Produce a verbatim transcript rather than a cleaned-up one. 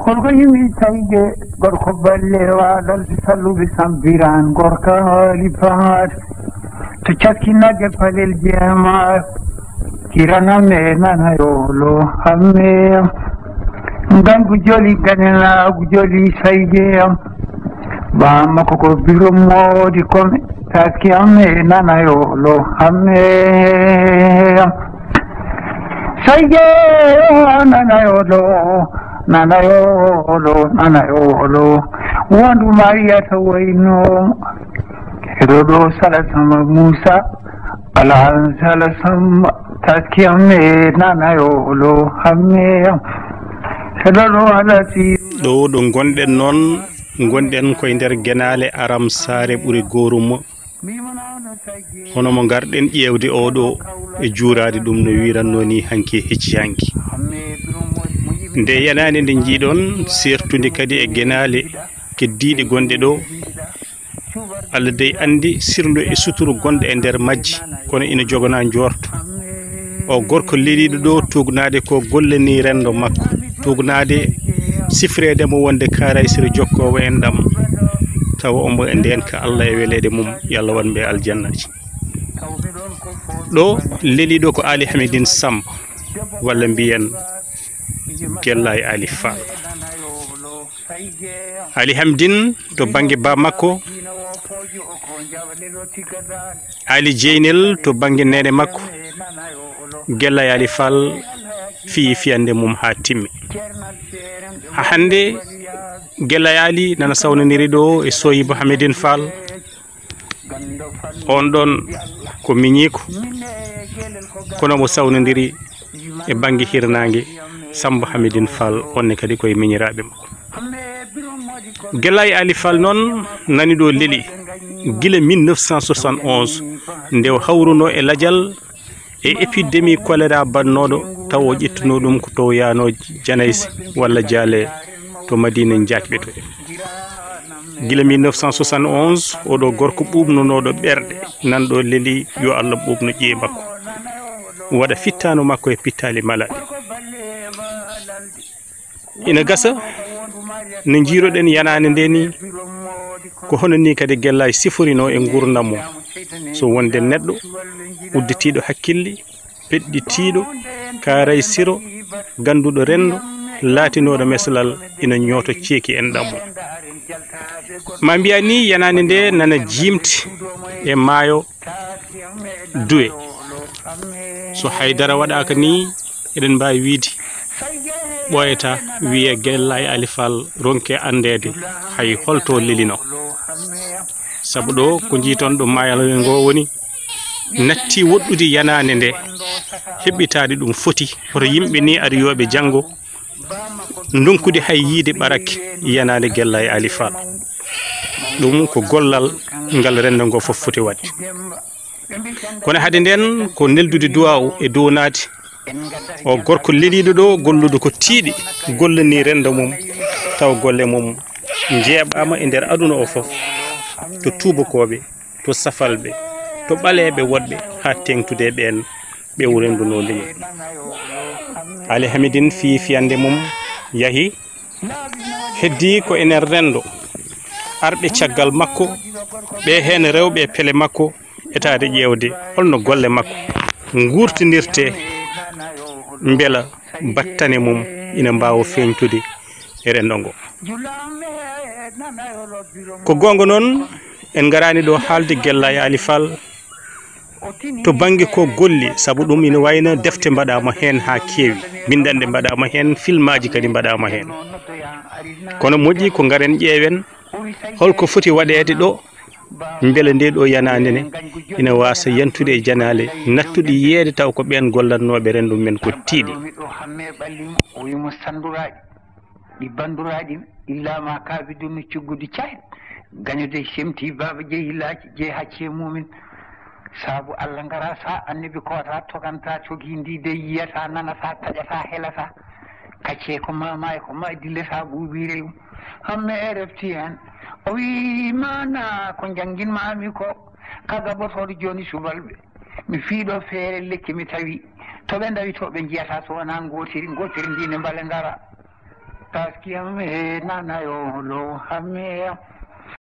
Kolko yimi tayge gorko ballewa, lalti salluɓe sambiran gorka haali pahat. To caski nagge palel jeema, kirana me nana yolo hamme. Ngangu joli ganela gu joli sayge. Ba makko ko biro modi kome, taski amme nana yolo hamme. Sayge nana yolo, nana yolo, nana yolo. Wandu Maria tawayno. Heɗo ɗo sala sama Musa, ala sala sama taski amme nana yolo hamme. Heɗo ɗo ala si. Ɗo ɗo ngonɗen noon, ngonɗen koye nder genaale Aram Saare ɓuri goorumo. Hono mo ngarɗen ƴeewde oɗo e juuraade ɗum no wiiranno ni hanki e hecci hanki. Nde yanaande nde njiiɗon, seertude kadi e genaale keddiiɗe gonɗe ɗo. Allah dey anndi sirlu e suturu gonɗo e nder majji, kono ina jogana njoorto. O gorko leliiɗo ɗo tuugnaade ko golle ni renndo makko, tuugnaade sifreede mo wonde kaaray sira jokkoowo en ɗam, tawa omo e ndeen ka Allah e weleede mum, yo Allah waɗ mbe aljannaji. Ɗo leliiɗo ko Ali Hamidine Samba, walla mbiyen Gellay Ali Fall. Ali Hamidine to bannge ba makko, Ali Jeynel to bannge neene makko, Gellay Ali Fall fiyi fiyande mum haa timmi. Haa hannde Gellay Ali nana sawnondiri ɗo e Soyiba Hamidine Fall. On ɗon ko miñiiko, kono mo sawnondiri e bannge hirnaange, Samba Hamidine Fall, onne kadi koye miñiraaɓe makko. Gellay Ali Fall noon nani ɗo leli gila mille neuf cent soixante et onze, nde o hawruno e lajal e épidémie choléra bannooɗo, taw o ƴettuno ɗum ko to yaano Janayse walla Jaale to Madina Njaakɓe to. Gila mille neuf cent soixante et onze, oɗo gorko ɓuuɓnunooɗo ɓerɗe, nan ɗo leli yo Allah ɓuuɓnu ƴiye makko, waɗa fittaandu makko e pittaali malaaɗi. Ina gasa, no njiiruɗen yanaande nde ni, ko hono ni kadi Gellay siforino e nguurndam mum. So wonde neɗɗo udditiiɗo hakkille, peɗɗitiiɗo, kaaray siro, gannduɗo renndo, laatinooɗo mesalal, ina ñooto ceeki en ɗam mum. Ma mbiya ni yanaande nde nana jiimti e maayo Duwe. So haydara waɗaaka ni, eɗen mbaawi wiyde ɓooyata, wiya Gellay Ali Fall ronke anndeede hay holto lelino. Sabu ɗo ko njiiton ɗo maayal ngo woni, natti woɗɗude yanaande nde, heɓɓitaade ɗum foti, hoto yimɓe ni ariyooɓe janngo, ndonkude hay yiide ɓarake yanaande Gellay Ali Fall. Ɗum ko gollal ngal renndo ngo fof foti waɗde. Kono hade nden ko neldude duwaaw e duwanaade. O gorko leliiɗo ɗo gollude ko tiiɗi, gollani renndo mum, taw golle mum njeeɓaama e nder aduna o fof, to tuubakooɓe, to safalɓe, to ɓaleeɓe woɗɓe, haa teeŋtude e ɓeen ɓe o renndunoo leñol. Ali Hamidine fii fiyannde mum yahi, heddii ko enen renndo, arɓe caggal makko, ɓe heen rewɓe e pele makko, etaade ƴeewde holno golle makko nguurtinirtee mbela battane mum ina mbaawa feeñtude e renndo ngo. Ko goonga noon, en ngaraani ɗo haalde Gellay Ali Fall to bannge ko golli, sabu ɗum ina wayno defte mbaɗaama heen haa keewi, binndanɗe mbaɗaama heen, filmaaji kadi mbaɗaama heen. Kono moƴƴi ko ngaren ƴeewen holko foti waɗeede ɗo, mbele nde ɗo yanaande ne ina waasa yantude e janaale nattuɗi yiyeede, taw ko ɓeen gollannooɓe renndo men ko tiiɗi. Ɗi banduraaɗi illa ma kaabidun no cuggudu cahen. Gañude semti baaba jeyi laaci jeyi hacce mumin. Sabu Allah ngara sa annabi kota toganta cogi ndi de yiyata nanata taƴata helata. Kacce ko mama e ko ma dillata ɓuuɓi rew. Hamme e refti hen. O wi mana ko jangin mami ko ka gabotoɗo joni subalɓe. Mi fiiɗo feere lekki mi tawi to ɓe ndawi to ɓe jiyata so wona ngotiri ngotiri ndi ne mbale ngara. Taskiam he nanayo lo hamme.